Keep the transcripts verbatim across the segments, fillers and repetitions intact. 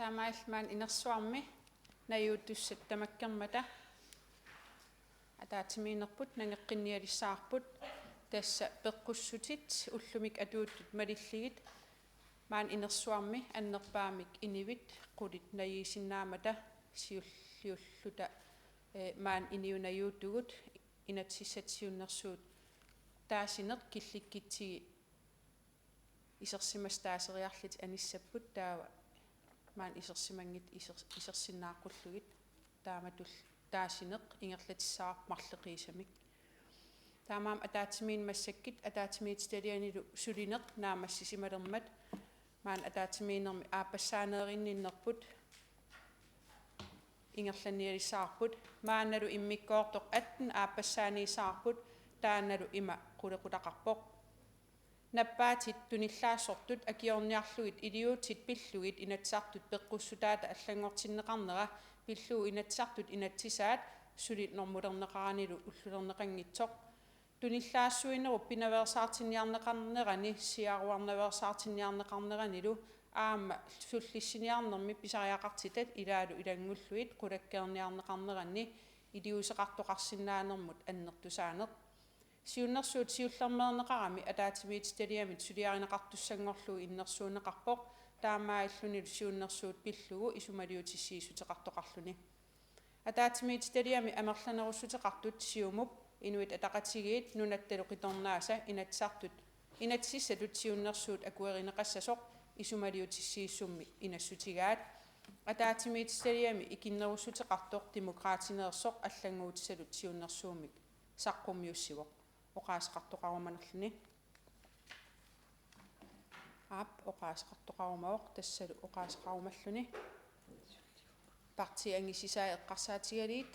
Taamaalilluni inersuarmi najuuttussat tamakkermata ataatsimiinnerput nangeqqinnialissavarput, tassa peqqussutit ullumi atuuttut malillugit maani inersuarmi annerpaamik inuit qulit najuusinnaammata siulliulluta, eh, maani inuit najuuttugut inatsisissatut siunnersuut taasineq killikkutsigit isersimasut taaseriarlutik anissapput, taava maani isersimanngitsut iser-, isersinnaaqullugit taamatut taasineq ingerlatissavarput marloqiusamik. Taamaammat ataatsimiinneq massakkut ataatsimiititalianilu sulineq naammassisimalermat maani ataatsimiinnermi aappassaaneerinninnerput ingerlannialissavarput. Maannalu immikkoortoq atten aappassaaniissavarput, taannalu ima qulequtaqarpoq. Nappaatit tunillaassortut akiorniarlugit iliuutsit pillugit Inatsisartut peqqussutaata allanngortinneqarnera pillugu Inatsisartut inatsisaat suli normulerneqaranilu ullulerneqanngitsoq. Tunillaassuinerup pinaveersaartinniarneqarnerani siaruarnaveersaartinniarneqarneranilu aamma sullissiniarnermi pisariaqartitat ilaalu ilanngullugit qulakkeerniarneqarneranni iliuuseqartoqarsinnaanermut annertusaaneq. Siunnersuut siullermeerneqarami ataatsimiititaliamit suliarineqartussanngorlugu innersuunneqarpoq, taamaalillunilu siunnersuut pillugu isumaliutissiissuteqartoqarluni. Ataatsimiititaliami amerlanerussuteqartut Siumup, Inuit Ataqatigiit, Nunattalu Qitornaasa, Inatsisartut, inatsisissatut siunnersuut akuerineqassasoq isumaliutissiissummi inassutigaat. Ataatsimiititaliami ikinnerussuteqartoq Demokraatineersoq allannguutissallu siunnersuummik saqqummiussivoq. Oqaaseqartoqarumanerluni. Aap, oqaaseqartoqarumavoq, tassalu oqaaseqarumalluni. Partiit angusisai eqqarsaatigalugit,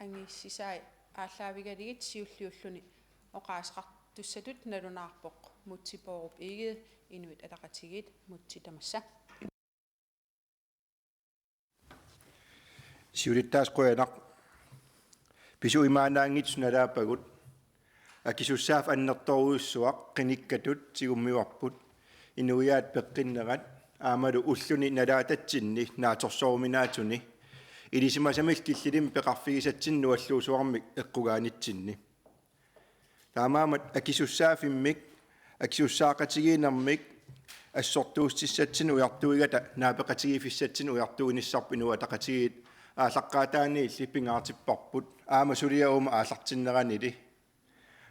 angusisai aallaavigalugit siulliulluni oqaaseqartussatut nalunaarpoq Múte Bourup Egede, Inuit Ataqatigiit. Múte, tamassa. Siulittaasup qujanaq. Pisut imaannaanngitsut nalaappagut. Akisussaaffik annertoorujussuaq qinikkatut tigummivarput. Inuiaat peqqinnerat aammalu ulluni nalaatatsinni naatsorsooruminaatsuni ilisimasamillu killilimmik peqarfigisatsinnut nualluusuarmik eqqugaanitsinni. Taamaammat akisussaaffimmik, akisussaaqatigiinnermik assortuussissatsinnut ujartuigata naapeqatigiiffissatsinnut ujartuinissarput Inuit Ataqatigiit aallaqqaataaniilli pingaartipparput, aamma suliaq uuma aallartinneranili.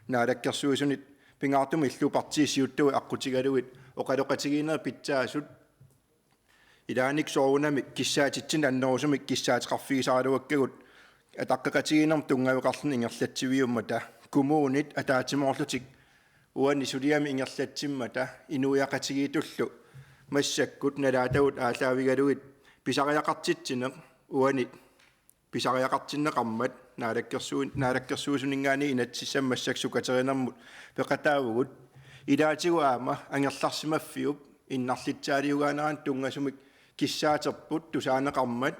Naalakkersuisunit pingaartumillu partiit siuttui aqqutigalugit oqaloqatigiinnerit pitsaasut ilaanni soorunami kissaatitsinnut annerusumik kissaateqarfigisaraluakkagut ataqqeqatigiinnermut tunngaveqarluni ingerlatsiviummata, kommunit ataatsimoorlutik uani suliami ingerlatsimmata inuiaqatigiittullu massakkut nalaatagut aallaavigalugit pisariaqartitsineq uani pisariaqartinneqarmat naalakkersuin-, naalakkersuisuninngaanniit inatsisissamut massakkut sukaterinermut peqataavugut. Ilaatigut aamma angerlarsimaffiup innarlitsaaliugaanerannut tunngasumik kissaaterput tusaaneqarmat,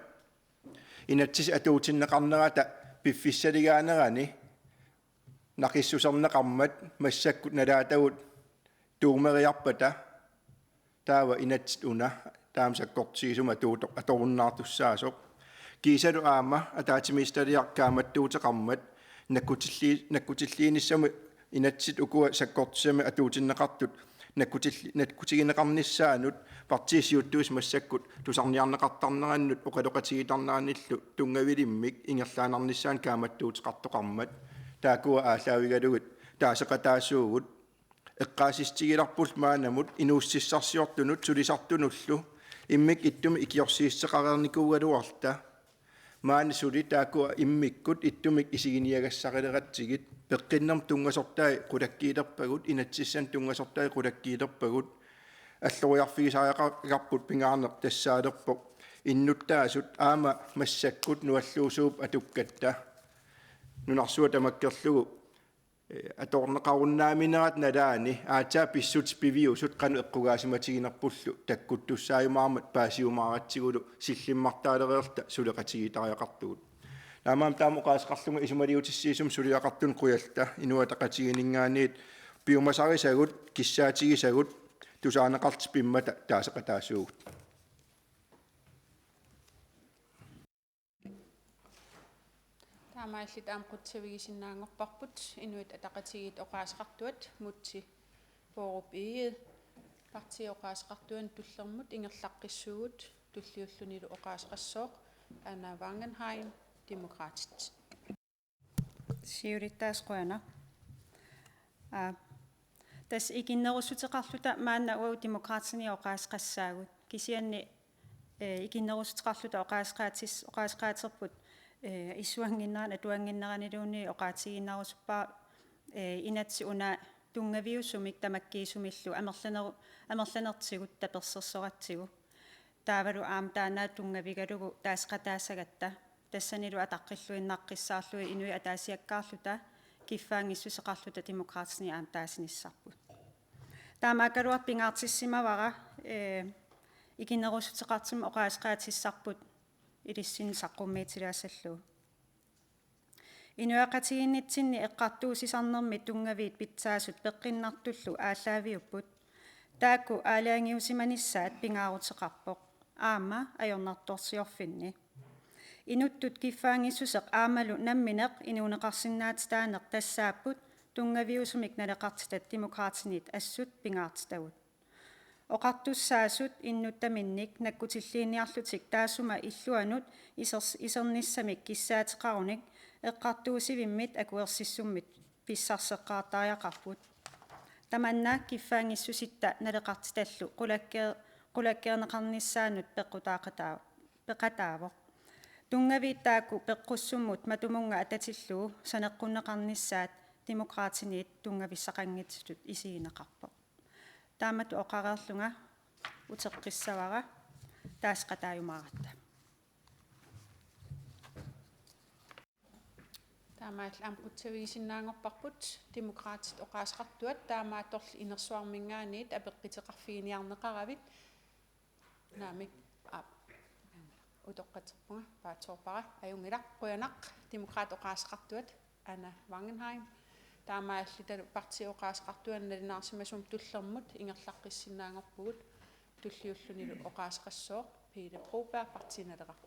inatsisit atuutinneqarnerata piffissaligaanerani naqissuserneqarmat massakkut nalaatagut tuumeriarpata, taava inatsit una taama sakkortusiisumik atuutoq atorunnaartussaasoq. Kiisalu aamma ataatsimiititaliaq kaammattuuteqarmat nakkutilli-, nakkutilliinissamut inatsit ukua sakkortusiamik atuutinneqartut nakkutilli-, nakkutigineqarnissaannut partiit siuttuisa massakkut tusarniarneqartarnerannut oqaloqatigiittarnerannullu tunngavilimmik ingerlaannarnissaannut kaammattuuteqartoqarmat. Taakkua aallaavigalugit taaseqataasuugut. Eqqaasitsissutigilarpullu maannamut inuussutissarsiortunut sulisartunullu immikkut ittumik ikiorsiissuteqareernikuugaluarluta. Maani suli taakkua immikkut ittumik isiginiagassarileratsigit, peqqinnermut tunngasortai qulakkiilerpagut, inatsisissanik tunngasortai qulakkiilerpagut, alloriarfigisariaqarput pingaarneq tassaalerpoq innuttaasut aamma massakkut nualluusuup atukkatta. Nunarsuaq tamakkerlugu atorneqarunnaaminerata nalaani aatsaat pissutsit piviusut qanoq eqqugaasimatiginerpullu takkuttussaajumaarmat paasiumaaratsigulu sillimmartaalereerluta suleqatigiittariaqartugut. Taamaammat taama oqaaseqarlunga isumaliutissiisumik suliaqartunut qujalluta. Inuit Ataqatigiinninngaanniit piumasarisagut kissaatigisagut tusaaneqarlutik pimmata taaseqataasuugut. Taamaalilluta aamma qutsavigisinnaanngorparput Inuit Ataqatigiit oqaaseqartuat Múte Bourup Egede, partiit oqaaseqartuanut tullermut ingerlaqqissuugut, tulliullunilu oqaaseqassooq Anna Wangenheim, Demokraatit. Siulittaasup qujanaq. Aa, tassa ikinnerussuteqarluta maanna uagut Demokraatini oqaaseqassaagut. Kisianni, ee, ikinnerussuteqarluta oqaaseqaatis-, oqaaseqaaterput, ee, issuannginnerani atuannginneraniluunniit oqaatigiinnarusuppara, ee, inatsit una tunngaviusumik tamakkiisumillu amerlaneru-, amerlanertigut tapersersoratsigu. Taavalu aamma taanna tunngavigalugu taaseqataassagatta, tassanilu ataqqilluinnaqqissaarlugit inuit ataasiakkaarluta kiffaanngissuseqarluta Demokraatini aamma taasinissarput. Taamaakkaluartoq pingaartissimavara, ee, ikinnerussuteqartumik oqaaseqaatissarput ilissinnut saqqummiitilaassallugu. Inuiaqatigiinnitsinni eqqartuussisarnermi tunngaviit pitsaasut peqqinnartullu aallaaviupput. Taakku aalajangiusimanissaat pingaaruteqarpoq, aamma ajornartorsiorfinni. Inuttut kiffaanngissuseq aammalu nammineq inuuneqarsinnaatitaaneq tassaapput tunngaviusumik naleqartitat Demokraatinit assut pingaartitagut. Oqartussaasut innuttaminnik nakkutilliiniarlutik taassuma illuanut isers-, isernissamik kissaateqarunik eqqartuussivimmit akuersissummit pissarseqqaartariaqarput. Tamanna kiffaanngissusitta naleqartitallu qulakkee-, qulakkeerneqarnissaannut peqqutaaqataa-, peqataavoq. Tunngaviit taakku peqqussummut matumunnga atatillugu saneqqunneqarnissaat Demokraatiniit tunngavissaqanngitsutut isigineqarpoq. Taamatut oqareerlunga uteqqissavara taaseqataajumaaratta. Taamaalilluta aamma qutsavigisinnaanngorparput Demokraatit oqaaseqartuat, taamaattorli inersuarminngaanniit apeqquteqarfiginiarneqaravit. Naamik, aap, utoqqatserpunga, paatsoorpara, ajunngilaq, qujanaq, Demokraatit oqaaseqartuat, Anna Wangenheim. Taamaalillutalu partiit oqaaseqartuanut nalunaarsimasumut tullermut ingerlaqqissinnaanngorpugut, tulliullunilu oqaaseqassooq Pele Broberg, Partii Naleraq.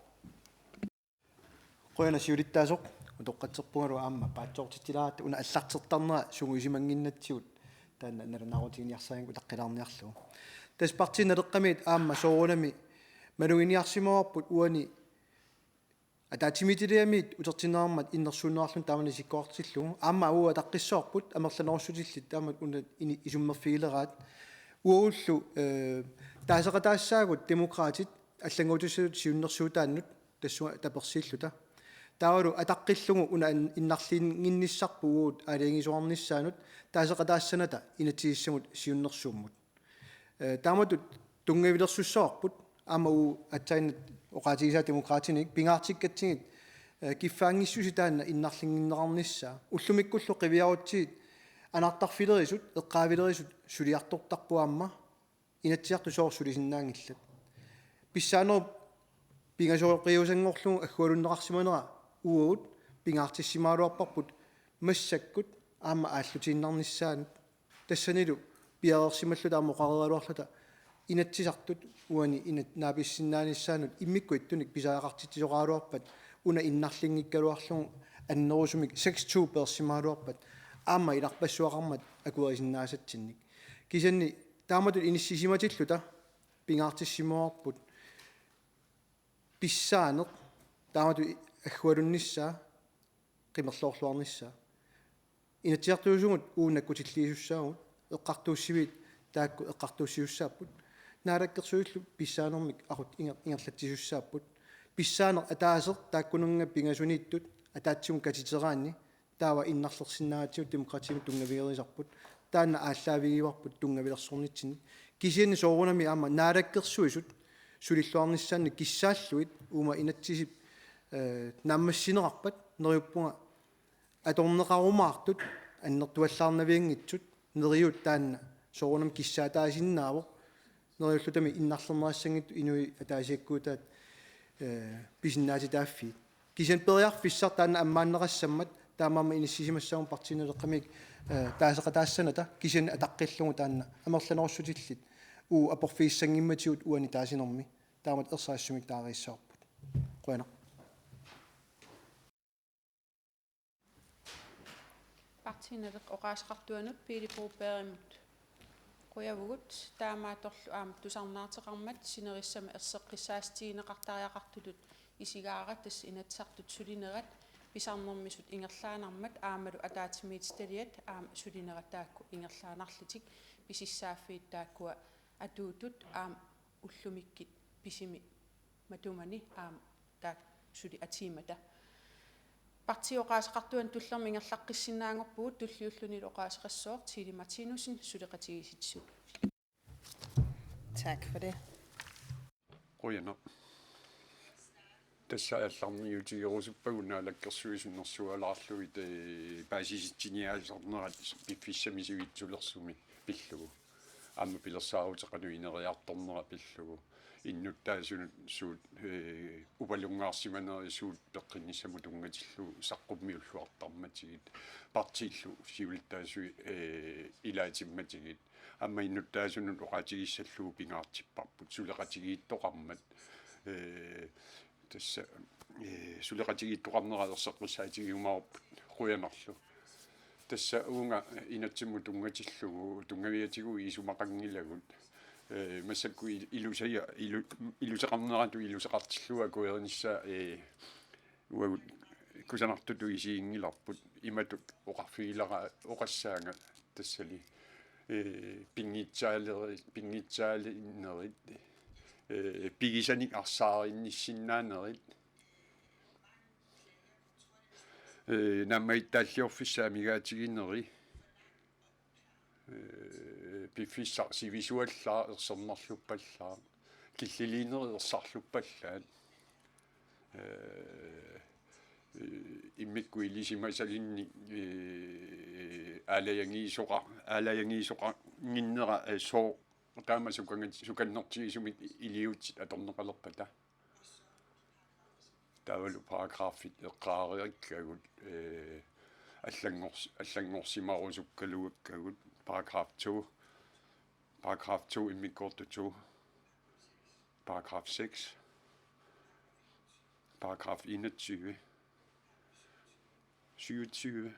Qujanaq siulittaasoq, utoqqatserpungalu aamma paatsoortitsilaaratta, una allartertarnera sungiusimannginnatsigu taanna nalunaarutiginiarsarigaanni utaqqilaarniarlugu. Tassa Partii Naleqqamiit aamma soorunami maluginiarsimavarput uani ataatsimiititaliamiit utertinneqarmat innersuunneqarluni taamani isikkoqartillugu. Aamma uagut ataqqissavarput amerlanerussutillit taama una ini-, isummerfigileraat. Uagullu, ee, taaseqataassaagut Demokraatit allannguutissatut siunnersuutaannut tassunga tapersiilluta. Taavalu ataqqillugu una in-, innarliinnginnissarput uagut aalajangiisoqarnissaanut taaseqataassanata inatsisissamut siunnersuummut. Ee, taamatut tunngavilersussavarput, aamma uagut aatsaannguaq oqaatigisaat Demokraatiniit pingaartikkatsigit, ee, kiffaanngissuseq taanna innarliinnginneqarnissaa. Ullumikkullu qiviarutsigit anartarfilerisut, eqqaavilerisut suliartortarput aamma Inatsisartut sooq sulisinnaanngillat. Pissaanerup pingasoqiusanngorlugu aggualunneqarsimanera uagut pingaartissimagaluarparput massakkut aamma aallutiinnarnissaanut. Tassanilu piareersimalluta aamma oqareeraluarluta Inatsisartut uani inat-, naapissinnaanissaanut immikkut ittunik pisariaqartitsisoqaraluarpat una innarlinngikkaluarlugu annerusumik seks to peersimagaluarpat aamma ilarpassuaqarmat akuerisinnaasatsinnik. Kisianni taamatut inissisimatilluta pingaartissimavarput pissaaneq taamatut aggualunnissaa, qimerloorluarnissaa. Inatsisartuusugut uagut nakkutilliisussaavugut, eqqartuussiviit taakku eqqartuussisussaapput. Naalakkersuisullu pissaanermik aqut inger-, ingerlatsisussaapput. Pissaaneq ataaseq taakkununnga pingasuniittut ataatsimut katiteraanni taava innarlersinnaagatsigu Demokraatinut tunngavigerisarput. Taanna aallaavigivarput tunngavilersornitsinni. Kisianni soorunami aamma Naalakkersuisut sulilluarnissaannut kissaallugit uuma inatsisip, ee, naammassineqarpat neriuppunga atorneqarumaartut annertuallaarnavianngitsut, neriuut taanna soorunami kissaataasinnaavoq, neriullutami innarlerneqassanngitsut inuit ataasiakkuutaat, ee, pisinnaatitaaffiit. Kisianni periarfissaq taanna ammaanneqassammat taamaammat inissisimassaagut Partii Naleqqamiit, ee, taaseqataassanata, kisianni ataqqillugu taanna amerlanerussutillit uagut aporfigissanngimmatigut uani taasinermi taamatut ersarissumik taareersaarput. Qujanaq. Sinaleq oqaaseqartuanut Pele Brobergimut qujavugut, taamaattorlu aamma tusarnaarteqarmat sinerissami erseqqissaatigineqartariaqartutut isigaara, tassa Inatsisartut sulinerat pisarnermisut ingerlaannarmat aammalu ataatsimiititaliat aamma sulinerat taakku ingerlaannarlutik, pisissaaffiit taakkua atuutut aamma ullumikkut pisimi matumani aamma taakku suli atuummata. Partiit oqaaseqartuanut tullermik ingerlaqqissinnaanngorpugut, tulliullunilu oqaaseqassooq Tine Martinussen, suleqatigiissitsisut. Tak for det. Qujanaq. Tassa aallarniutigerusuppagut Naalakkersuisut nersualaarlugit, ee, paasisitsiniaasarnerat piffissami sivitsulersumi pillugu. Aamma pilersaaruteqanut ineriartornera pillugu. Innuttaasunut suut, ee, upalungaarsimanerit suut peqqinnissamut tunngatillugu saqqummiulluartarmatigit. Partiillu siulittaasui, ee, ilaatimmatigit. Aamma innuttaasunut oqaatigissallugu pingaartipparput suleqatigiittoqarmat. Ee, tassa, ee, suleqatigiittoqarnera erseqqissaatigiumaarput qujanarlu. Tassa uunga inatsimmut tunngatillugu tunngaviatigut isumaqanngilagut. Ee, massakkut il-, ilusaja-, ilu-, iluseqarneratut iluseqartillugu akuerinissaa, ee, uagut kusanartutut isiginngilarput, imatut oqarfigilara-, oqassaanga tassali, ee, pinngitsaalerit, pinngitsaalinerit, ee, pigisanik arsaarinnissinnaanerit, ee, naammagittaalliorfissaq amigaatigineri, ee, piffissaq sivisuallaaq, ersernerluppallaaq, killiliinerit ersarluppallaat, ee, ee, immikkut ilisimasalinnik, ee, aalajangiisoqa-, aalajangiisoqannginnera, ee, sooq taama sukanga-, sukannertigisumik iliuutsit atorneqalerpata. Taavalu paragraffit eqqaariakkagut, ee, allanngors-, allanngorsimarusukkaluakkagut, paragraf to, paragraf to immikkoortoq to, paragraf seks, paragraf enogtyve, syvogtyve,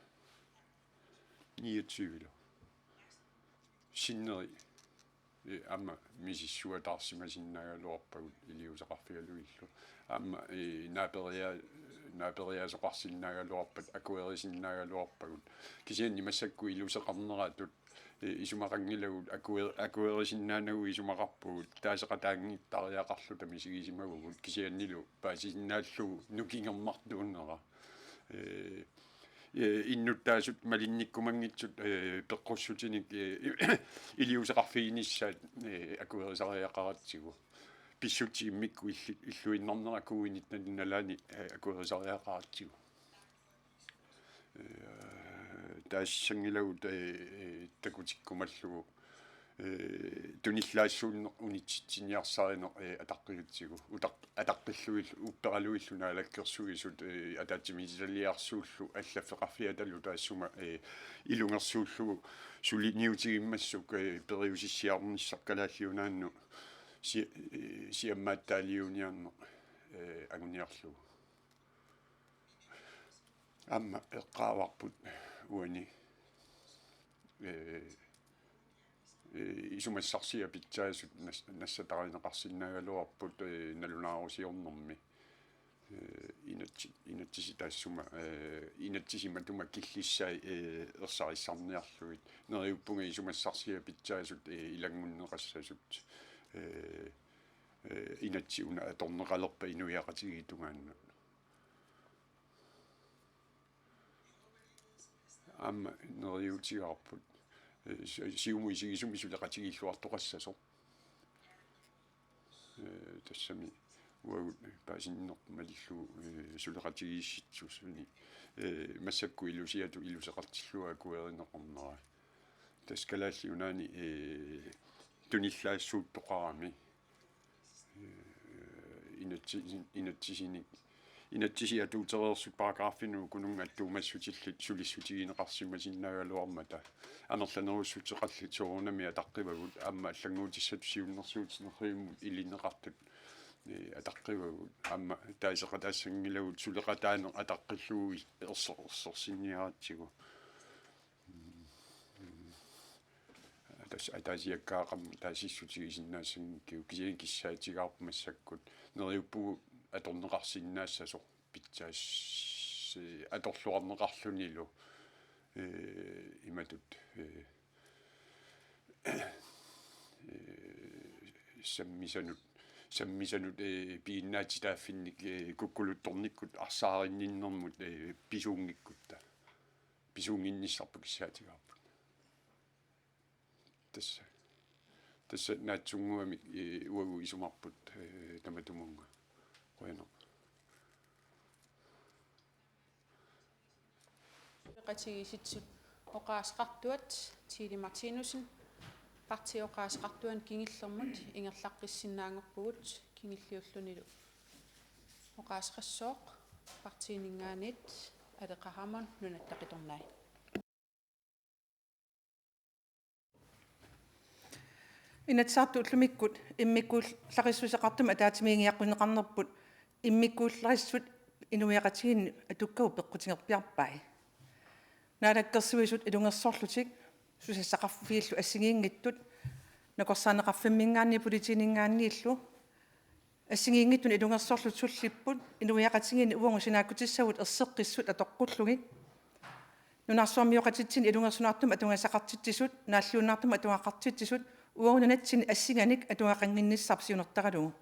niogtyvelu. Sinneri, ee, aamma misissuataarsimasinnaagaluarpagut iliuuseqarfigalugillu. Aamma, ee, naaperia-, naaperiaasoqarsinnaagaluarpat akuerisinnaagaluarpagut. Kisianni massakkut iluseqarneratut, ee, isumaqanngilagut akuer-, akuerisinnaanagu isumaqarpugut, taaseqataanngittariaqarluta misigisimavugut, kisiannilu paasisinnaallugu nukingermartuunera. Ee, ee, innuttaasut malinnikkumanngitsut, ee, peqqussutinik, ee, iliuuseqarfiginissaat, ee, akuerisariaqaratsigu. Pissutsit immikkut illi-, illuinnarnera covid nitten nalaani, ee, akuerisariaqaratsigu. Ee, taasissanngilagut, ee, ee, takutikkumallugu, ee, tunillaassuunneq unitsitsiniarsarineq, ee, ataqqigatsigu. Utaq-, ataqqillugillu, upperaluillu Naalakkersuisut, ee, ataatsimiititaliarsuullu allaffeqarfiatalu taassuma, ee, ilungersuullugu suliniutigimmassuk, ee, periusissiarnissaq Kalaallit Nunaannut si-, ee, siammaattaaliuniarneq, ee, anguniarlugu. Aamma eqqaavarput uani, ee, ee, isumassarsiat pitsaasut nas-, nassatarineqarsinnaagaluarput, ee, nalunaarusiornermi. Ee, inatsi-, inatsisi taassuma, ee, inatsisi matuma killissai, ee, ersarissarniarlugit. Neriuppunga isumassarsiat pitsaasut, ee, ilanngunneqassasut. Ee, ee, inatsit una atorneqalerpat inuiaqatigiit tungaannut. Aamma neriuutigaarput, ee, si-, siumut isigisumik suleqatigiilluartoqassasoq. Ee, tassami uagut paasinneq malillugu, ee, suleqatigiissitsusuni, ee, massakkut ilusiatut iluseqartillugu akuerineqarnera. Tassa Kalaallit Nunaanni, ee, tunillaassuuttoqarami. Ee, inatsi-, inatsisinik, inatsisit atuutereersut paragraffinut ukununnga attuumassutillit sulissutigineqarsimasinnaagaluarmata. Amerlanerussuteqarlutik soorunami ataqqivagut, aamma allannguutissatut siunnersuutit nerrivimmut ilineqartut, ee, ataqqivagut. Aamma taaseqataassanngilagut suleqataaneq ataqqillugu is-, erser-, ersersinniaratsigu. Tassa ataasiakkaat qanoq taasissutigisinnaassanngikkigut, kisianni kissaatigaarput massakkut neriuppugut atorneqarsinnaassasoq pitsaas-, atorluarneqarlunilu, ee, imatut, ee, ee, sammisanut, sammisanut, ee, piginnaatitaaffinnik, ee, kukkuluttornikkut arsaarinninnermut, ee, pisuunngikkutta. Pisuunnginnissarput kissaatigaarput. Tassa. Tassa naatsunnguamik, ee, uagut isumarput, ee, tamatumunnga. Qujanaq. Peqatigiissitsisut oqaaseqartuat Tiili Martinussen, partiip oqaaseqartuani kingullermut ingerlaqqissinnaanngorpugut, kingulliullunilu oqaaseqassooq partiininngaanniit Aleqa Hammond, Nunatta Qitornai. Inatsisartut ullumikkut immikkuullarissuseqartumik ataatsimiigiaqqinneqarnerput immikkuullarissut inuiaqatigiinni atukkagut peqqutigerpiarpai. Naalakkersuisut ilungersorlutik susassaqarfiillu assigiinngitsut, nakorsaaneqarfimminngaanniit politiininngaanniillu assigiinngitsunik ilungersorlutik sullipput inuiaqatigiinni uagut sinaakkutissagut erseqqissut atoqqullugit. Nunarsuarmioqatitsinnit ilungersunartumik atugassaqartitsisut, naalliunnartumik atugaqartitsisut, uagut nunatsinni assinganik atugaqannginnissarput siunertaralugu.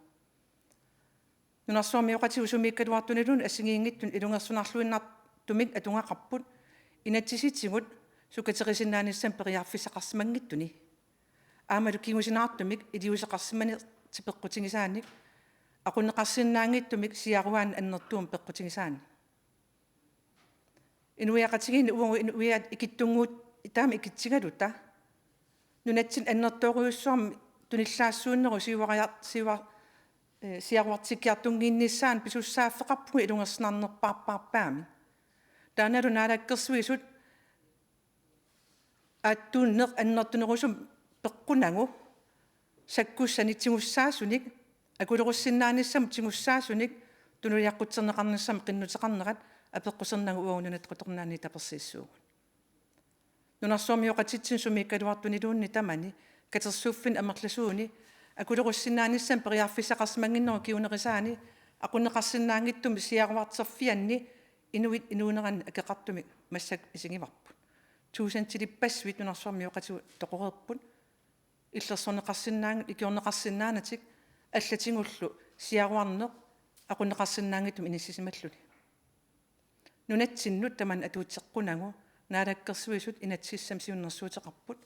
Nunarsuarmioqatigut sumiikkaluartuniluunniit assigiinngitsunik ilungersunarluinnartumik atugaqarput, inatsisitigut sukaterisinnaanissamut periarfissaqarsimanngitsuni. Aammalu kingusinaartumik iliuuseqarsimanertik peqqutigisaanik, aqunneqarsinnaanngitsumik siaruaannik annertuumik peqqutigisaanik. Inuiaqatigiinni uagut inuiaat ikittunnguutaamik ikitsigaluta nunatsinni annertoorujussuarmik tunillaassuunnerup siuariar-, siua-, ee, siaruartikkiartunngiinnissaanut pisussaaffeqarpugut ilungersunarnerpaarpaarpaamik. Taannalu naalakkersuisut aattuunneq annertunerusumik peqqunagu sakkussanik tigussaasunik, akulerussinnaanissannut tigussaasunik tunuliaqqutserneqarnissamut qinnuteqarnerat apeqqusernagu uagut Nunatta Qitornaaniit tapersiissuugut. Nunarsuarmioqatitsinnut sumiikkaluartuniluunniit tamani katersuuffinni amerlasuuni akulerussinnaanissamut periarfissaqarsimannginnerup kingunerisaani aqunneqarsinnaanngitsumik siaruarterfianni inuit inuunerannik akeqartumik massakkut isigivarput. Tuusintilippassuit nunarsuarmioqatigut toqoreerput illersorneqarsinnaanngitsut, ikiorneqarsinnaanatik allatigullu siaruarneq aqunneqarsinnaanngitsumik inissisimalluni. Nunatsinnut tamanna atuutseqqunagu Naalakkersuisut inatsisissamik siunnersuuteqarput.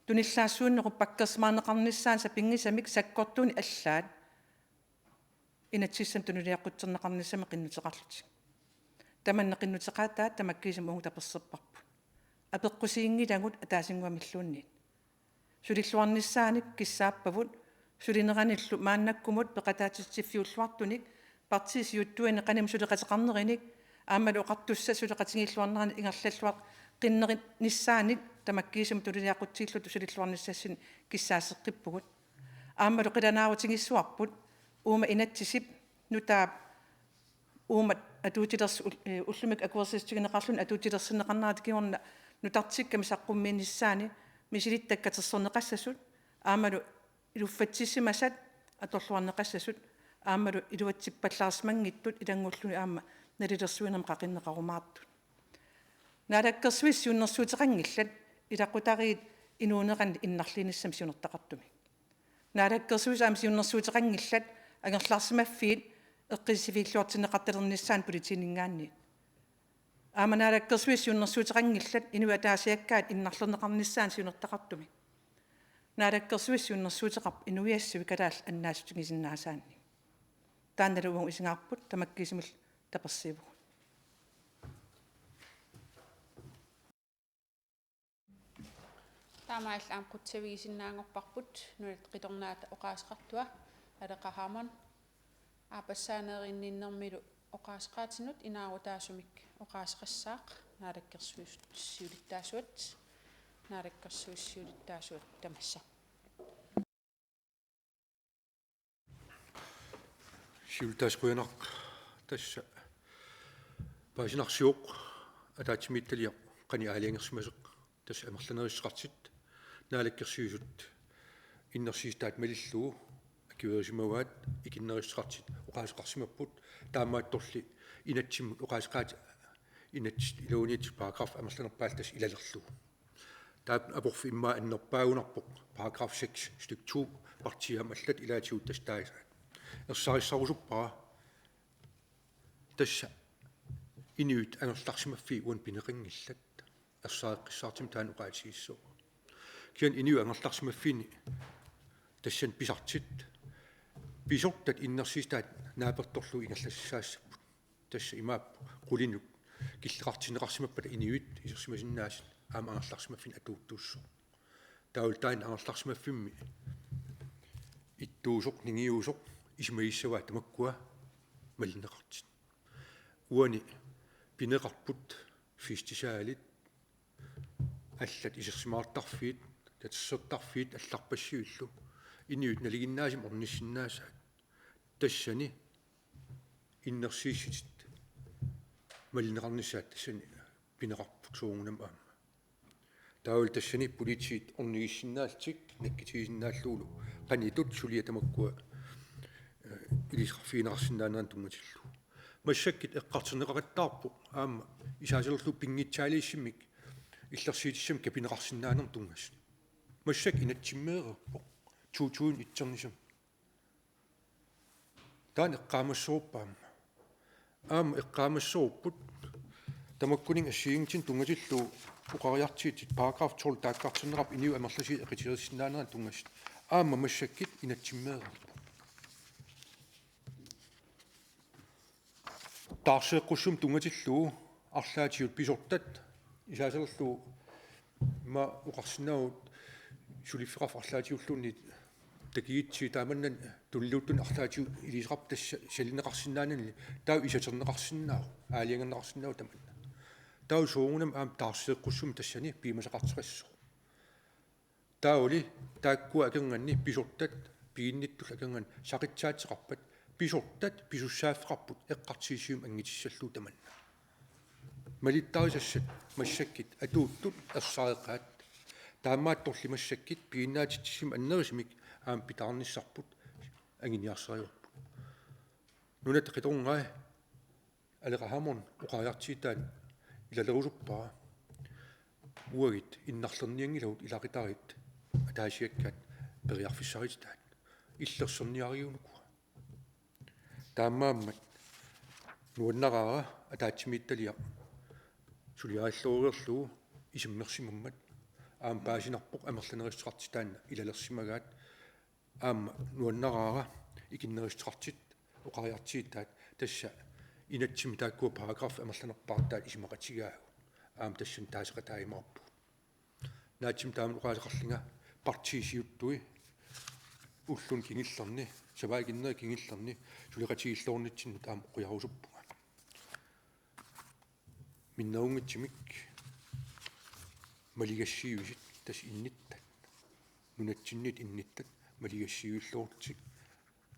Tunillaassuunnerup pakkersimaarneqarnissaanut sapinngisamik sakkortuunik allaat inatsisissamik tunuliaqqutserneqarnissamik qinnuteqarlutik. Tamanna qinnuteqaataat tamakkiisumik uagut taperserparput. Apeqqusiinngilagut ataasinnguamilluunniit. Sulilluarnissaanik kissaappagut, sulineranillu maannakkumut peqataatitsiffiulluartunik, partiit siuttuinik qanimut suleqateqarnerinik, aammalu oqartussat suleqatigiilluarnerannik ingerlalluaqqinnernissaanik tamakkiisumik tunuliaqqutsilluta sulilluarnissassinnik kissaasseqqippugut. Aammalu qilanaarutigissavarput uuma inatsisip nutaap uuma atuutilersu-, ul-, ee, ullumikkut akuersissutigineqarluni atuutilersinneqarnerata kingorna nutartikkami saqqummiinissaanni misilittakkat katersorneqassasut aammalu iluffatsissimasat atorluarneqassasut aammalu iluatsippallaarsimanngitsut ilanngullugit aamma nalilersuinermut qaqinneqarumaartut. Naalakkersuisut siunnersuuteqanngillat ilaqutariit inuunerannik innarliinissamik siunertaqartumik. Naalakkersuisut aamma siunnersuuteqanngillat angerlarsimaffiit eqqissiviilluartinneqartalernissaannut politiininngaanniit. Aamma Naalakkersuisut siunnersuuteqanngillat inuit ataasiakkaat innarlerneqarnissaannut siunertaqartumik. Naalakkersuisut siunnersuuteqarput inuiassui kalaallit annaassutigisinnaasaannik. Taannalu uagut isigaarput, tamakkiisumillu tapersiivugut. Taamaalilluta aamma qutsavigisinnaanngorparput Nunatta Qitornaata oqaaseqartua Aleqa Hammond. Aappassaaneerinninnermilu oqaaseqaatinut inaarutaasumik oqaaseqassaaq Naalakkersuisut siulittaasuat, Naalakkersuisut siulittaasuat tamassa. Siulittaasuat qujanaq, tassa paasinarsivoq ataatsimiititaliaq qanoq aalajangersimasoq, tassa amerlanerussuteqartut. Naalakkersuisut innersuussutaat malillugu akuerisimavaat, ikinnerussuteqartut oqaaseqarsimapput, taamaattorli inatsimmut oqaaseqaat inatsit iluaniit paragraf amerlanerpaalluni ilalerlugu. Taanna aporfik immaqa annerpaagunarpoq, paragraf seks stykke to, partiit aamma allat ilaatigut tassa taasaat. Ersarissarusuppara tassa inuit angerlarsimaffiit uani pineqanngillat. Ersaaqqissaartumik taanna oqaatigissaaq. Kisianni inuit angerlarsimaffiini tassani pisartut pisortat innersuussutaat naapertorlugu ingerlassaassapput. Tassa imaappoq qulinut killeqartinneqarsimappata inuit isersimasinnaasut aamma angerlarsimaffinni atuuttuussooq. Taavalu taanna angerlarsimaffimmi ittuusoq, ningiusoq isumagissavaat tamakkua malinneqartut. Uani pineqarput, festisaalit, allat isersimaartarfiit, katersortarfiit allarpassuillu, inuit nalinginnaasumik ornissinnaasaat. Tassani innersuussutit malinneqarnissaat tassani pineqarput soorunami aamma. Taavalu tassani politiit ornigissinnaallutik nakkutigisinnaallugulu qanitut suliat tamakkua, eh, ilisarfigineqarsinnaaneranut tunngatillugu. Massakkut eqqartorneqaqattaarpoq aamma isaasalerlugu pinngitsaaliissummik illersuutissamik kapineqarsinnaanermut tunngasut. Massakkut inatsimmeereerpoq to tusind et-ernissamut. Taanna eqqaamassavarput aamma. Aamma eqqaamassavarput tamakkuninnga assigiinngitsunik tunngatillugu oqariartuutit paragraf tolv taakkartorneqarpoq inuit amerlasuut eqitersinnaaneranut tunngasut. Aamma massakkut inatsimmeereerpoq. Taarseeqqussummik tunngatillugu arlaatigut pisortat isaasalerlugu ima oqarsinnaavoq suliffeqarfik arlaatigulluunniit takugutsigu taamannak tulluuttuni arlaatigut iliuuseqarput tassa salineqarsinnaanani taava isaterneqarsinnaavoq, aalajangerneqarsinnaavoq tamanna. Taava soorunami aamma taarseeqqussummik tassani piumasaqartoqassaaq. Taavali taakkua akornanni pisortat piginnittullu akornanni saqitsaateqarpat pisortat pisussaaffeqarput eqqartuussivimmik angutissallugu tamanna. Malittarisassat massakkut atuuttut ersareqaat. Taamaattorli massakkut piginnaatitsissummik annerusumik aamma pitaarnissarput anguniarsarivarput. Nunatta qitorngai Aleqa Hammond oqariartuutaat ilalerusuppara: Uagut innarlernianngilagut ilaqutariit ataasiakkaat periarfissarititat, illersorniarigut ukua. Taamaammat nuannaraara ataatsimiititaliaq suliarillugu isummersimammat aamma paasinarpoq amerlanerussuteqartut taanna ilalersimagaat. Aamma nuannaraara ikinnerussuteqartut oqariartuutaat tassa inatsimmi taakkua paragraf amerlanerpaartaat isumaqatigaagut. Aamma tassani taaseqataajumaarpugut. Naatsimik taama oqaaseqarlunga partiit siuttui ulluni kingullerni, savaatinnerata kingullerni suleqatigiilluarnitsinnut aamma qujarusuppunga. Minnerunngitsumik maligassiuisut tassa innittat. Nunatsinniit innittat maligassiuilluartut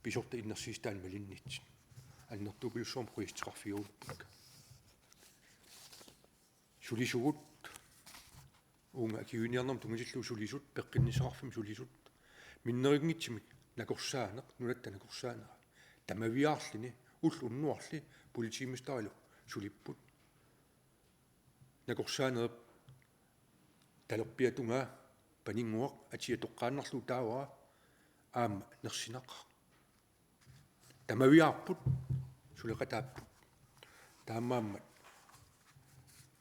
pisortat innersuussutaannik malinnitsinni. Annertupilussuarmik qujassutissaqarfigiuppakka. Sulisugut, uunga akuiniarnermut tunngatillugu sulisut, peqqinnissaqarfimmik sulisut. Minnerunngitsumik nakorsaaneq, nunatta nakorsaanera. Tamaviaarluni, ulloq unnuarli, politimesterimilu sulipput. Nakorsaanerup talerpiata tungaa, paninnguaq, atia toqqaannarlugu taavara, aamma nersinaqaaq. Tamaviaarput, suleqataapput. Taamaammat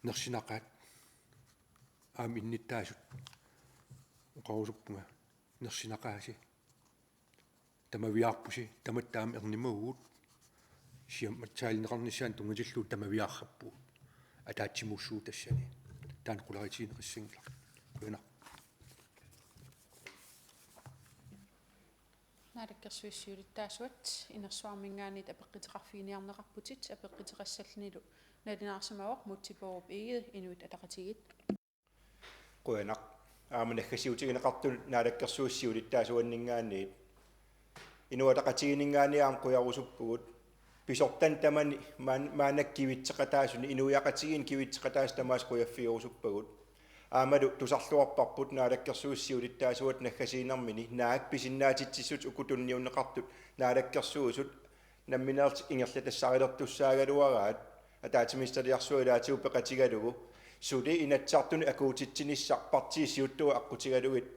nersinaqaat, aamma innuttaasut oqarusuppunga: Nersinaqaasi. Tamaviaarpusi, tamatta aamma ernumagugut, siammatsaalineqarnissaanut tunngatillugu tamaviaarpugut. Ataatsimuussuugut tassani. Taanna qularutigineqassanngilaq. Qujanaq. Naalakkersuisut siulittaasuat, inersuarminngaanniit apeqquteqarfiginiarneqarputit, apeqquteqassallunilu nalunaarsimavoq Múte Bourup Egede, Inuit Ataqatigiit. Qujanaq. Aamma naggasiutigineqartut Naalakkersuisut siulittaasuanninngaanniit, Inuit Ataqatigiinninngaanniit aamma qujarusuppugut. Pisortanit tamanit maan-, maannakkut kivitseqataasut, inuiaqatigiinnut kivitseqataasut tamaasa qujaffigerusuppagut. Aammalu tusarluarparput Naalakkersuisut siulittaasuata naggasiinermini naak pisinnaatitsissut uku tunniunneqartut Naalakkersuisut nammineq ingerlatassaarilertussaagaluaraat ataatsimiititaliarsuaq ilaatigut peqatigalugu suli Inatsisartuni akuutitsinissaq partiit siuttut aqqutigalugit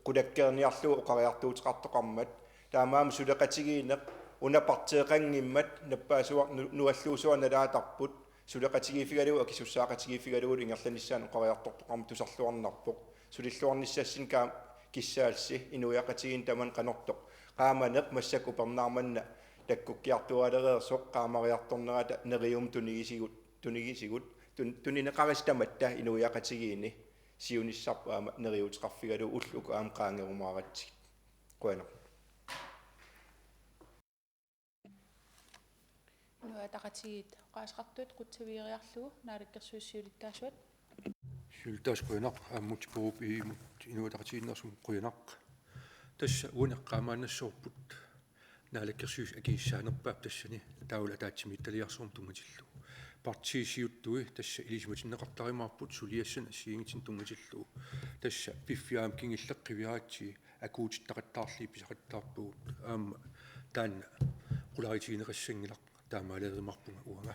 qulakkeerniarlugu oqariartuuteqartoqarmat, taamaammat suleqatigiinneq una partiiqanngimmat nappaasuar-, nu-, nualluusuarnalaataarput, suleqatigiiffigalugu akisussaaqatigiiffigalugu ingerlanissaanut oqariartortoqarmat tusarluarnarpoq. Sulilluarnissassinni kaa-, kissaalsi inuiaqatigiinni tamanna qanortoq qaamaneq massakkut upernaaq manna takkukkiartuaalereersoq qaamariartornerata neriummik tunigisigut, tunigisigut, tun-, tunineqarisi tamatta inuiaqatigiinni siunissarput aamma neriuuteqarfigalugu ullut uku aamma qaangerumaaratsigu. Qujanaq. Inuit Ataqatigiit oqaaseqartuit qutsavigeeriarlugu Naalakkersuisut siulittaasuat. Siulittaasuat qujanaq, aamma Múte Bourup Egedemut Inuit Ataqatigiinneersumut qujanaq. Tassa uani eqqaamaannassavarput Naalakkersuisut akisussaanerpaap tassani taavalu ataatsimiititaliarsuarmut tunngatillugu. Partiit siuttui tassa ilisimatinneqartarumaarput suliassanik assigiinngitsunik tunngatillugu. Tassa piffissami kingullermi qiviaratsigit akuutitaqattaarlugit pisaqattaarpagut, aamma taanna qularitigineqassanngilaq, taamaalerumaarpunga uanga.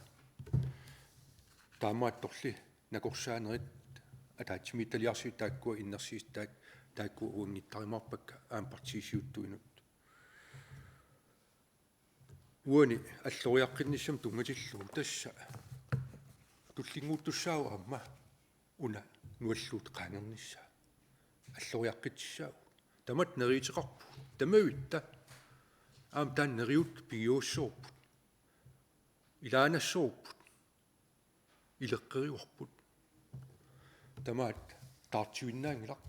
Taamaattorli nakorsaanerit ataatsimiititaliarsuit taakkua innersuussaat taakkua uanngittarumaarpakka aamma partiit siuttuinut. Uani alloriaqqinnissamut tunngatillugu tassa tullinnguuttussaavoq aamma una nualluut qaangernissaa. Alloriaqqitsissaagut. Tamatta neriuuteqarpugut. Tamavitta aamma taanna neriuuttoq pigiussavarput. Ilaannassaavarput. Ileqqorivarput. Tamaat taartuinnaanngilaq.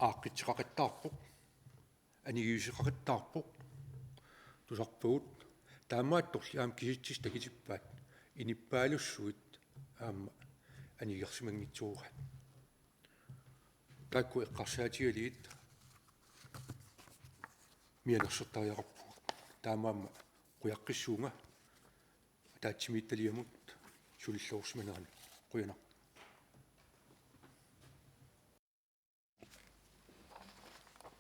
Aaqqissuuteqaqattaarpoq. Anigiuseqaqattaarpoq. Tusarpagut. Taamaattorli aamma kisitsisit takutippaat. Inuppaalussuit aamma anigisimanngitsigaat. Taakku eqqarsaatigalugit mianersortariaqarpugut. Taamaammat qujaqqissuunga ataatsimiititaliamut sulilluarsimanerani. Qujanaq.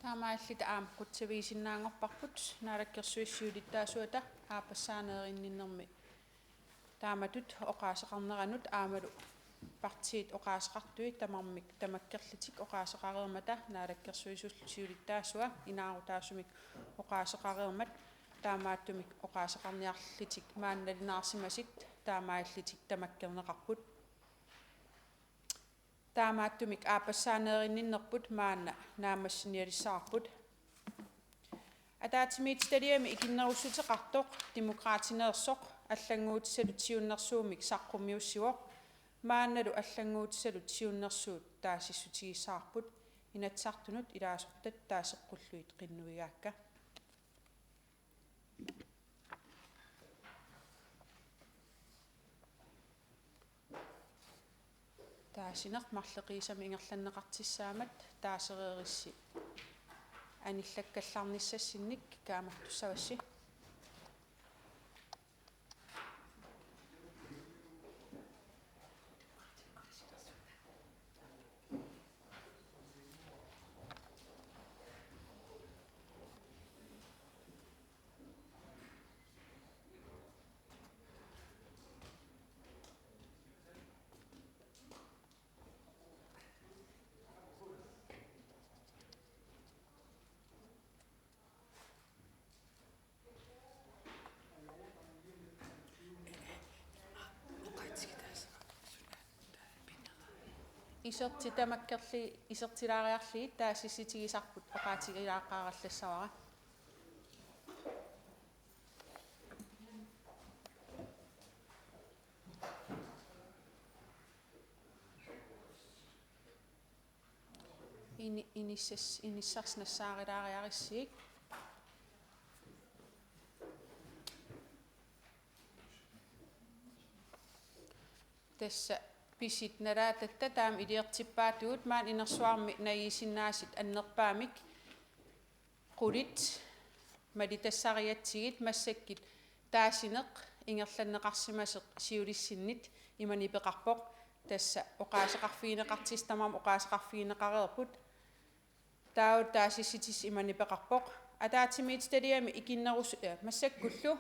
Taamaalilluta aamma qutsavigisinnaanngorparput Naalakkersuisut siulittaasuata aappassaaneerinninnermi taamatut oqaaseqarneranut aammalu partiit oqaaseqartui tamarmik tamakkerlutik oqaaseqareermata Naalakkersuisut siulittaasua inaarutaasumik oqaaseqareermat taamaattumik oqaaseqarniarlutik maani nalunaarsimasut taamaalillutik tamakkerneqarput. Taamaattumik aappassaaneerinninnerput maanna naammassinialissavarput. Ataatsimiititaliami ikinnerussuteqartoq Demokraatineersoq allannguutissallu siunnersuummik saqqummiussivoq. Maannalu allannguutissallu siunnersuut taasissutigissavarput. Inatsisartunut ilaasortat taaseqqullugit qinnuigaakka. Taasineq marloqiusamik ingerlanneqartussaammat taasereerissi anillakkallarnissassinnik kaammattussavassi. Isertit tamakkerlugit isertilaariarlugit taasissutigisarput oqaatigilaaqqaarallassavara. Ini-, inissas-, inissarsi nassaarilaariarussigit. Tassa pisut nalaatatta taama iliortippaatigut maani inersuarmi najuussinnaasut annerpaamik qulit malitassarigatsigit massakkut taasineq ingerlanneqarsimasoq siulissinnut ima nipeqarpoq. Tassa oqaaseqarfigineqartut tamarmik oqaaseqarfigineqareerput. Taava taasissutissaq imannak peqarpoq: Ataatsimiititaliami ikinnerus-, eh, massakkullu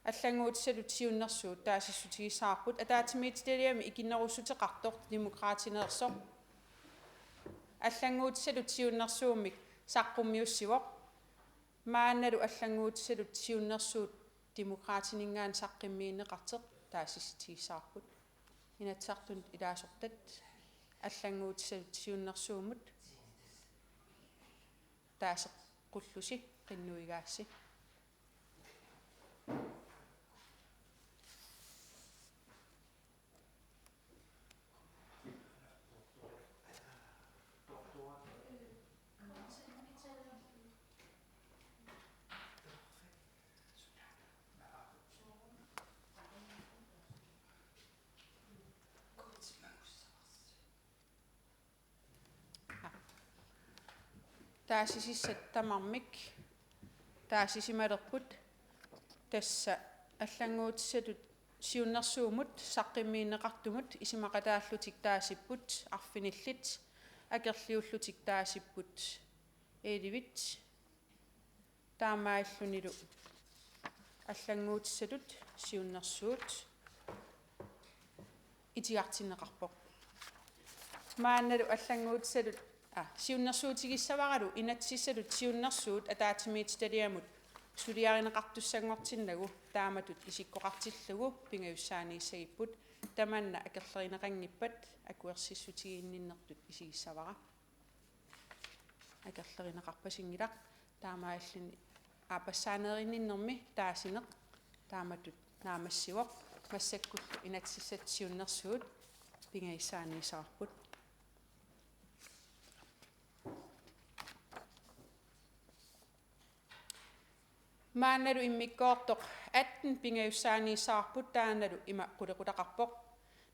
allannguutissatut siunnersuut taasissutigissavarput. Ataatsimiititaliami ikinnerussuteqartoq Demokraatineersoq allannguutissatut siunnersuummik saqqummiussivoq. Maannalu allannguutissatut siunnersuut Demokraatininngaanniit saqqummiunneqartoq taasissutigissavarput. Inatsisartunut ilaasortat allannguutissatut siunnersuummut taaseqqullusi qinnuigaassi. Taasissutissat tamarmik taasisimalerput. Tassa allannguutissatut siunnersuummut saqqummiunneqartumut isumaqataallutik taasipput arfinillit, akerliullutik taasipput ellevit, taamaalillunilu allannguutissatut siunnersuut itigartinneqarpoq. Maannalu allannguutissatut, ah, siunnersuutigissavaralu inatsisissatut siunnersuut ataatsimiititaliamut suliarineqartussanngortinnagu taamatut isikkoqartillugu pingajussaaniissagipput. Tamanna akerlerineqanngippat akuersissutiginninnertut isigissavara. Akerlerineqarpasinngilaq, taamaalilluni aappassaaneerinninnermi taasineq taamatut naammassivoq. Massakkullu inatsisissatut siunnersuut pingajussaaniissavarput. Maannalu immikkoortoq atten pingajussaaniissavarput, taannalu ima qulequtaqarpoq: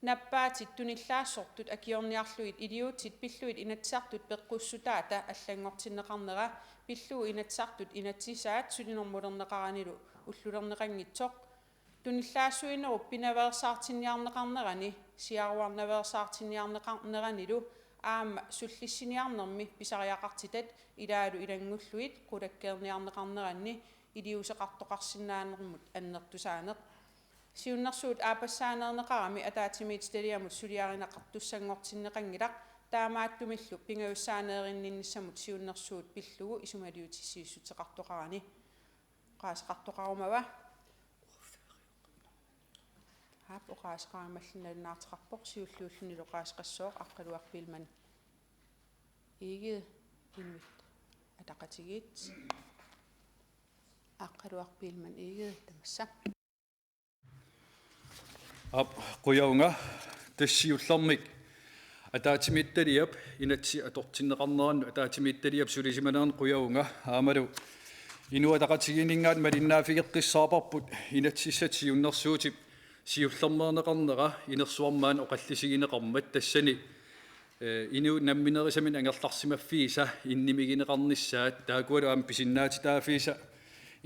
Nappaatit tunillaassortut akiorniarlugit iliuutsit pillugit Inatsisartut peqqussutaata allanngortinneqarnera pillugu Inatsisartut inatsisaat sulinermulerneqaranilu ullulerneqanngitsoq. Tunillaassuinerup pinaveersaartinniarneqarnerani, siaruarnaveersaartinniarneqarneranilu aamma sullissiniarnermi pisariaqartitat ilaalu ilanngullugit qulakkeerniarneqarneranni iliuuseqartoqarsinnaanermut annertusaaneq. Siunnersuut aappassaaneerneqarami ataatsimiititaliamut suliarineqartussanngortinneqanngilaq, taamaattumillu pingajussaaneerinninnissamut siunnersuut pillugu isumaliutissiissuteqartoqarani. Oqaaseqartoqarumava? Aap, oqaaseqarumallugu nalunaartoqarpoq, siulliullunilu oqaaseqassooq Aqqaluaq Biilmann Egede, Inuit Ataqatigiit. Aqqaluaq Biilmann Egede, tamassa. Aap, qujaunga. Tassa siullermik ataatsimiititaliap inatsit atortinneqarnerannut ataatsimiititaliap sulisimanerannut qujaunga. Aammalu Inuit Ataqatigiinninngaanniit malinnaaffigeqqissaarparput inatsisissatut siunnersuutip siullermeerneqarnera inersuarmi maani oqallisigineqarmat, tassani, eh, inuit nammineerisaminnik angerlarsimaffiisa innimigineqarnissaat, taakkualu aamma pisinnaatitaaffisa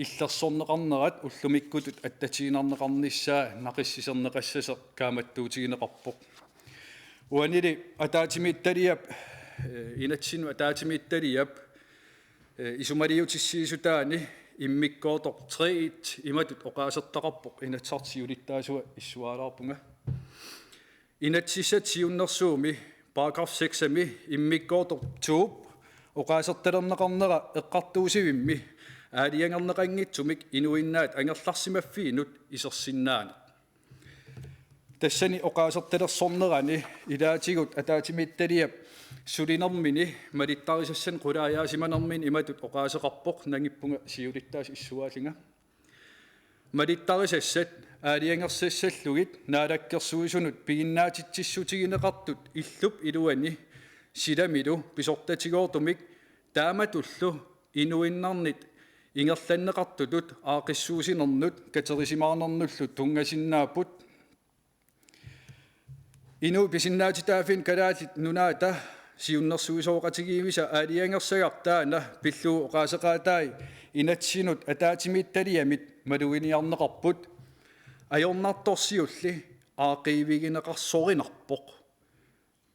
illersorneqarnerat ullumikkutut attatiinnarneqarnissaa naqissiserneqassasoq kaammattuutigineqarpoq. Uanili ataatsimiititaliap, eh, inatsinnut ataatsimiititaliap, eh, isumaliutissiissutaani immikkoortoq tre-t imatut oqaasertaqarpoq, Inatsisartut siulittaasuat issuaalaarpunga. Inatsisissatut siunnersuummi paragraf seks-imi immikkoortoq to-p oqaasertalerneqarnera eqqartuussivimmi aalajangerneqanngitsumik inuinnaat angerlarsimaffiinut isersinnaaneq. Tassani oqaasertalersornerani ilaatigut ataatsimiititaliap sulinermini malittarisassanik qulaajaasimanermini imatut oqaaseqarpoq, nangippunga siulittaasut issuaallunga. Malittarisassat aalajangersassallugit Naalakkersuisunut piginnaatitsissutigineqartut illup iluani silamilu pisortatigoortumik taamatullu inuinnarnit ingerlanneqartutut aaqqissuussinernut katerisimaarnernullu tunngasinnaapput. Inuit pisinnaatitaaffinnut Kalaallit Nunaata siunnersuisoqatigiiffisa aalajangersagaq taanna pillugu oqaaseqaatai inatsinnut ataatsimiititaliamit maluginiarneqarput. Ajornartorsiulli aaqqiivigineqarsorinarpoq.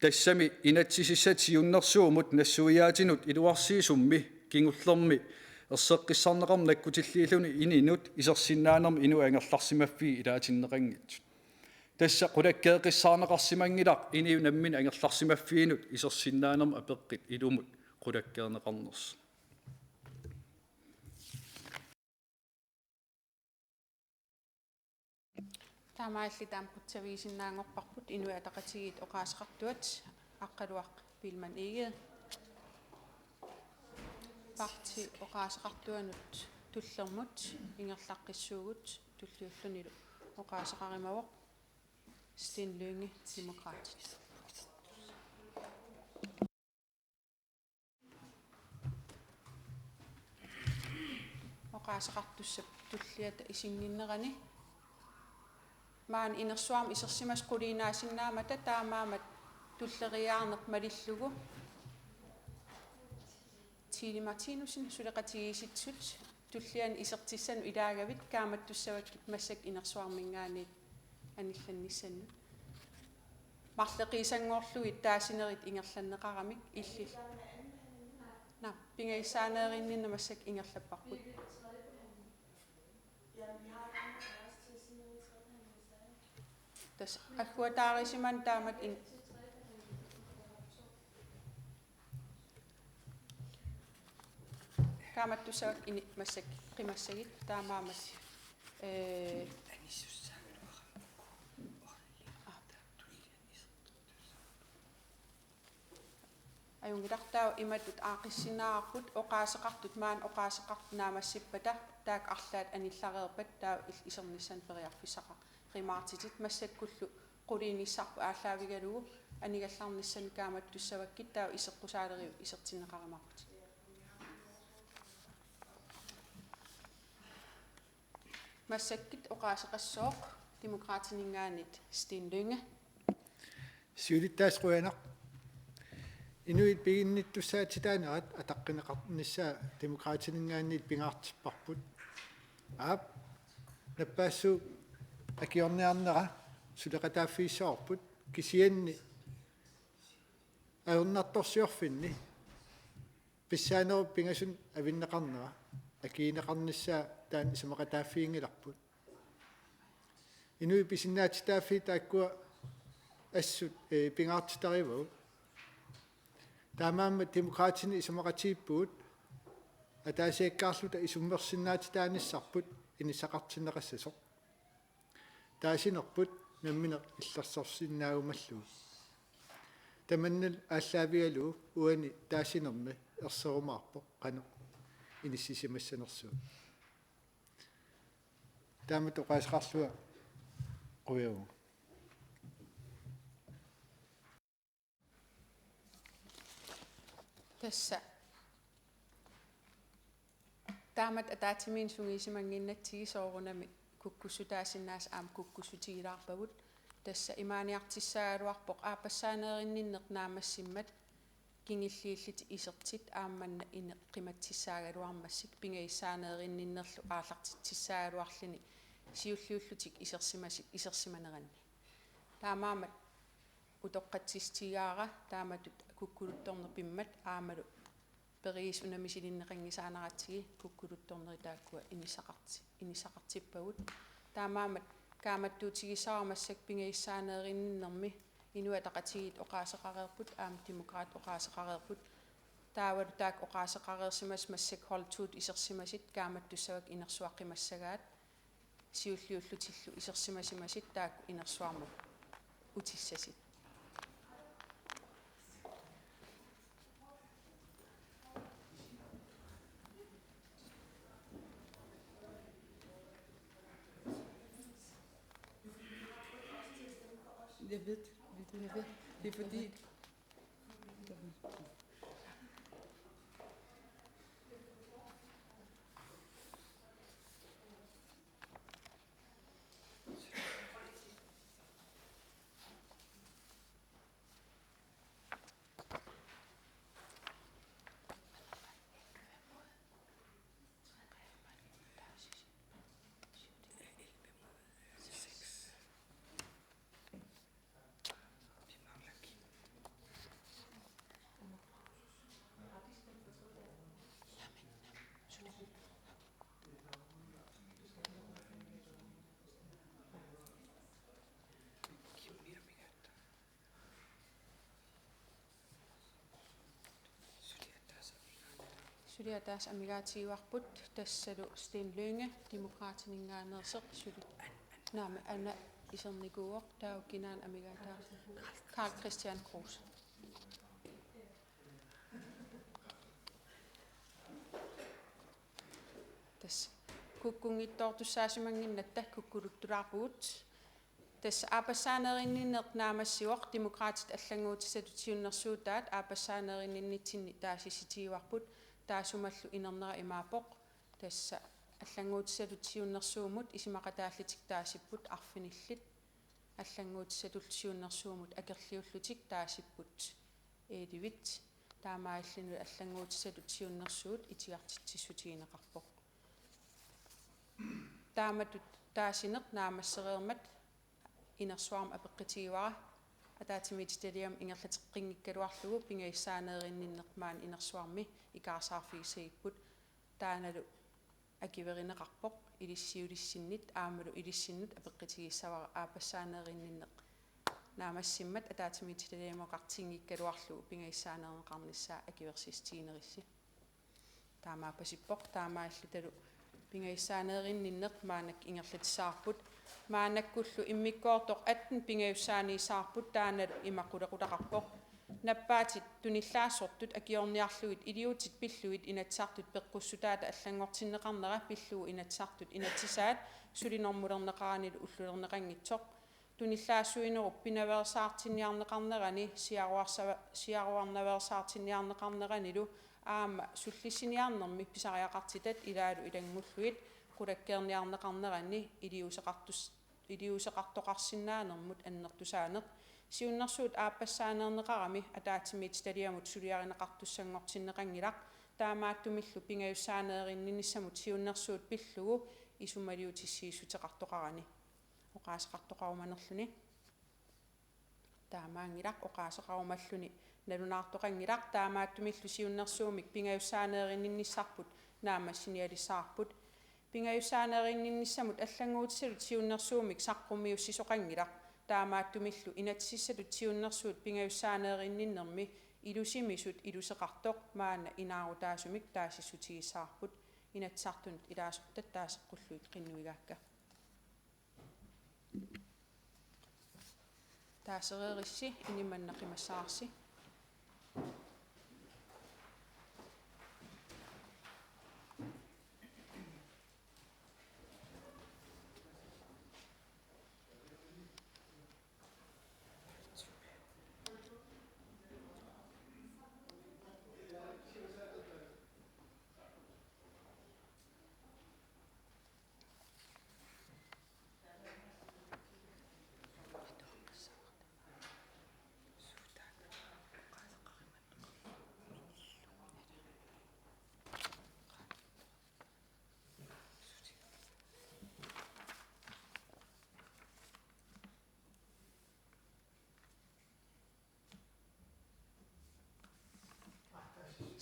Tassami inatsisissatut siunnersuummut nassuiaatinut iluarsiisummi kingullermi erseqqissarneqarneq nakkutilliilluni ininut isersinnaanermut inuit angerlarsimaffiit ilaatinneqanngitsut. Tassa qulakkeeqqissaarneqarsimanngilaq inuit namminneq angerlarsimaffiinut isersinnaanermut apeqqut ilumut qulakkeerneqarnersoq. Taamaalilluta aamma qutsavigisinnaanngorparput Inuit Ataqatigiit oqaaseqartuat, Aqqaluaq Biilmann Egede. Partii oqaaseqartuanut tullermut ingerlaqqissuugut tulliullunilu oqaaseqarimavoq Steen Lynge, Demokraatit. Oqaaseqartussap tulliata isinnginnerani. Maani inersuarmi isersimasut quliinnaasinnaammata taamaammat tulleriiaarneq malillugu. Tiili Martinussen, suleqatigiissitsisut, tullianut isertissanut ilaagavit kaammattussavakkit massakkut inersuarminngaanniit anillannissannut. Marloqiusanngorlugit taasinerit ingerlanneqaramik illit. Naa, pingajussaanerinninneq massakkut ingerlapparput. Tassa agguataarisimaneq taamatut in-, kaammattussavakkit ini-, massakkut qimassagit taamaammat, ee, aa. Ajunngilaq, taava imatut aaqqissinnaavarput: oqaaseqartut, maani oqaaseqartut naammassippata taakku arlaat anillareerpat taava il-, isernissannik periarfissaqarumaartitit. Massakkullu quliinissarput aallaavigalugu anigallarnissannik kaammattussavakkit taava iseqqusaalerigut isertinneqarumaarputit. Massakkut oqaaseqassooq Demokraatininngaanniit Steen Lynge. Siulittaasup qujanaq. Inuit piginnittussaatitaanerat ataqqineqarnissaa Demokraatininngaanniit pingaartipparput. Aap, nappaassuup akiorniarnera suleqataaffigissavarput, kisianni ajornartorsiorfinni pissaanerup pingasunut avinneqarnera akigineqarnissaa taanna isumaqataaffiginngilarput. Inuit pisinnaatitaaffii taakkua assut, ee, pingaartitarivagut. Taamaammat Demokraatinit isumaqatigiippugut ataasiakkaarluta isummersinnaatitaanissarput inissaqartinneqassasoq. Taasinerput nammineq illersorsinnaagumallugu. Tamannalu aallaavigalugu uani taasinermi erserumaarpoq qanoq inissisimassanersugut. Taamatut oqaaseqarlunga qujavugut. Tassa taamatut ataatsimiinneq sungiusimannginnatsigit soorunami kukkussutaasinnaasut aamma kukkussutigilaarpagut. Tassa imaaniartissaagaluarpoq aappassaaneerinninneq naammassimmat kingulliullutik isertit aamma manna ineq qimatsissaagaluarmassuk pingajussaaneerinninnerlu aallartitsissaagaluarluni siulliullutik isersimasut isersimaneranni. Taamaammat utoqqatsissutigaara taamatut kukkuluttorneq pimmat aammalu periuseq una misilinneqanngisaannaratsigu kukkuluttornerit taakkua inissaqarti-, inissaqartippagut. Taamaammat kaammattuutigissavara massakkut pingajussaaneerinninnermi Inuit Ataqatigiit oqaaseqareerput aamma Demokraatit oqaaseqareerput. Taavalu taakku oqaaseqareersimasut massakkut hold to-t isersimasut kaammattussavakkit inersuaqqimassagaat. Siulliullutillu isersimasimasut taakku inersuarmut utissasut. Jeg ved, jeg ved, det er fordi, Suli ataaseq amigaatigivarput, tassalu Steen Lynge, Demokraatininngaanneersoq, suli. Naamik, Anna isernikuuvoq, taava kinaana amigaataasoq? Karl-Kristian Kruse. Tassa kukkunnginnertussaasimanngikkatta kukkuluttulaarpugut. Tassa aappassaaneerinninneq naammassivoq, Demokraatit allannguutissatut siunnersuutaat aappassaaneerinninnitsinni taasissutigivarput, taassumalu inernera imaappoq. Tassa allannguutissatut siunnersuummut isumaqataallutik taasipput arfinillit, allannguutissatut siunnersuummut akerliullutik taasipput ellevit, taamaalillunilu allannguutissatut siunnersuut itigartitsissutigineqarpoq. Taamatut taasineq naammassereermat inersuarmi apeqqutigivara, ataatsimiititaliami ingerlateqqinngikkaluarlugu pingajussaaneerinninneq maani inersuarmi ikaarsaarfigissagipput, taannalu akuerineqarpoq ilissiulissinnit aammalu ilissinnut apeqqutigissavara aappassaaneerinninneq naammassimmat ataatsimiititaliamukartinngikkaluarlugu pingajussaaneerneqarnissaa akuersissutiginerussi. Taamaappasippoq, taamaallutalu pingajussaaneerinninneq maannakkut ingerlatissavarput. Maannakkullu immikkoortoq atten pingajussaaniissavarput, taannalu ima qulequtaqarpoq: Nappaatit tunillaassortut akiorniarlugit iliuutsit pillugit Inatsisartut peqqussutaata allanngortinneqarnera pillugu Inatsisartut inatsisaat suli normulerneqaranilu ullulerneqanngitsoq. Tunillaassuinerup pinaveersaartinniarneqarnerani siaruarsava-, siaruarnaveersaartinniarneqarneranilu aamma sullissiniarnermi pisariaqartitat ilaalu ilanngullugit qulakkeerniarneqarnerani iliuuseqartus-, iliuuseqartoqarsinnaanermut annertusaaneq. Siunnersuut aappassaaneerneqarami ataatsimiititaliamut suliarineqartussanngortinneqanngilaq, taamaattumillu pingajussaaneerinninnissamut siunnersuut pillugu isumaliutissiissuteqartoqarani. Oqaaseqartoqarumanerluni. Taamaanngilaq, oqaaseqarumalluni nalunaartoqanngilaq, taamaattumillu siunnersuummik pingajussaaneerinninnissarput naammassinialissavarput. Pingajussaaneerinninnissamut allannguutissatut siunnersuummik saqqummiussisoqanngilaq, taamaattumillu inatsisissatut siunnersuut pingajussaaneerinninnermi ilusimisut iluseqartoq maanna inaarutaasumik taasissutigissavarput. Inatsisartunut ilaasortat taaseqqullugit qinnuigaakka. Taasereerissi inimanna qimassavarsi.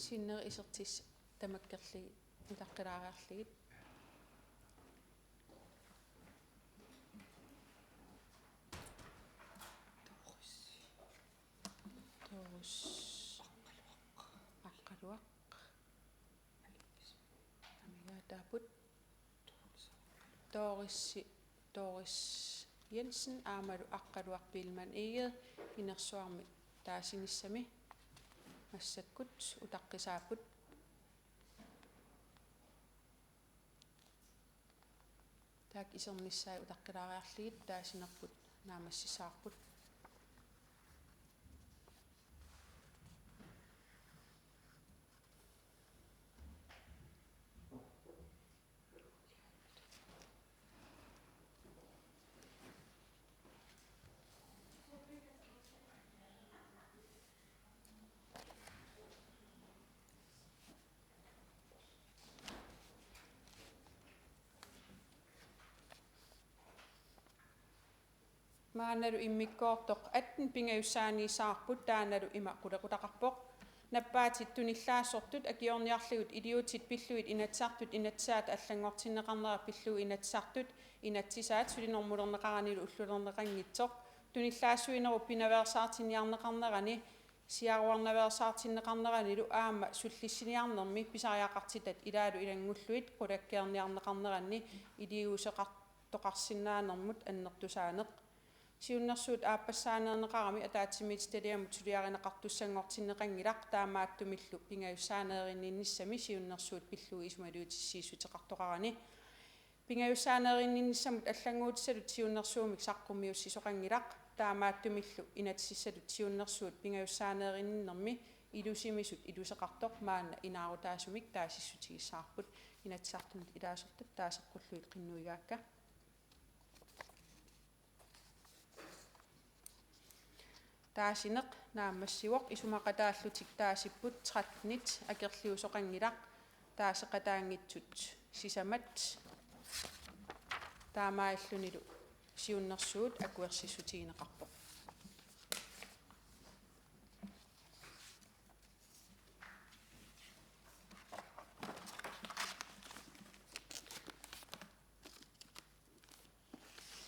Sinneri isertissat tamakkerlugit utaqqilaariarlugit. Doris Aqqaluaq. Amigaataapput. Doris, Doris Jensen aammalu Aqqaluaq Biilmann Egede inersuarmi taasinissami massakkut utaqqisaapput. Taakku isernissaat utaqqilaariarlugit taasinerput naammassissavarput. Maannalu immikkoortoq atten pingajussaaniissavarput, taannalu ima qulequtaqarpoq: Nappaatit tunillaassortut akiorniarlugit iliuutsit pillugit Inatsisartut inatsisaat allanngortinneqarnera pillugu Inatsisartut inatsisaat suli normulerneqaranilu ullulerneqanngitsoq. Tunillaassuinerup pinaveersaartinniarneqarnerani siaruarnaveersaartinneqarneranilu aamma sullissiniarnermi pisariaqartitat ilaalu ilanngullugit qulakkeerniarneqarneranni iliuuseqartoqarsinnaanermut annertusaaneq. Siunnersuut aappassaaneerneqarami ataatsimiititaliamut suliarineqartussanngortinneqanngilaq, taamaattumillu pingajussaaneerinninnissami siunnersuut pillugu isumaliutissiissuteqartoqarani. Pingajussaaneerinninnissamut allannguutisatut siunnersuummik saqqummiussisoqanngilaq, taamaattumillu inatsisissatut siunnersuut pingajussaaneerinninnermi ilusimisut iluseqartoq maanna inaarutaasumik taasissutigissavarput. Inatsisartunut ilaasortat taaseqqullugit qinnuigaakka. Taasineq naammassivoq, isumaqataallutik taasipput trettenit akerliusoqanngilaq, taaseqataanngitsut sisamat, taamaalillunilu siunnersuut akuersissutigineqarpoq.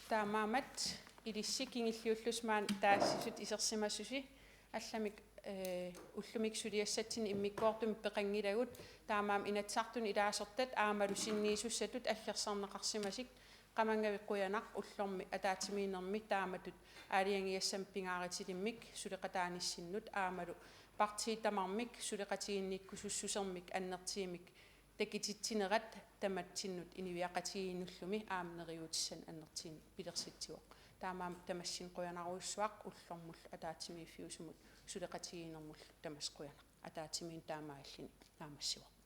Taamaammat ilissi kingulliullusi maani taasisut isersimasusi allamik, eh, ullumikkut suliassatsinni immikkoortumik peqanngilagut, taamaammat Inatsisartuni ilaasortat aammalu sinniisussatut aggersarneqarsimasik. Qamanngavik qujanaq ullormi ataatsimiinnermi taamatut aalajangigassamik pingaarutillugu suleqataanissinnut aammalu partiit tamarmik suleqatigiinnikkusussusermik annertuumik takutitsinerat tamatsinnut inuiaqatigiinnullumi aamma neriuutissanik annertuumik pilersitsivoq. Taamaammat tamassinnut qujanarujussuaq ullormullu ataatsimiiffiusumut suleqatigiinnermullu, tamassi qujanaq. Ataatsimiinneq taamaalilluni naammassivoq.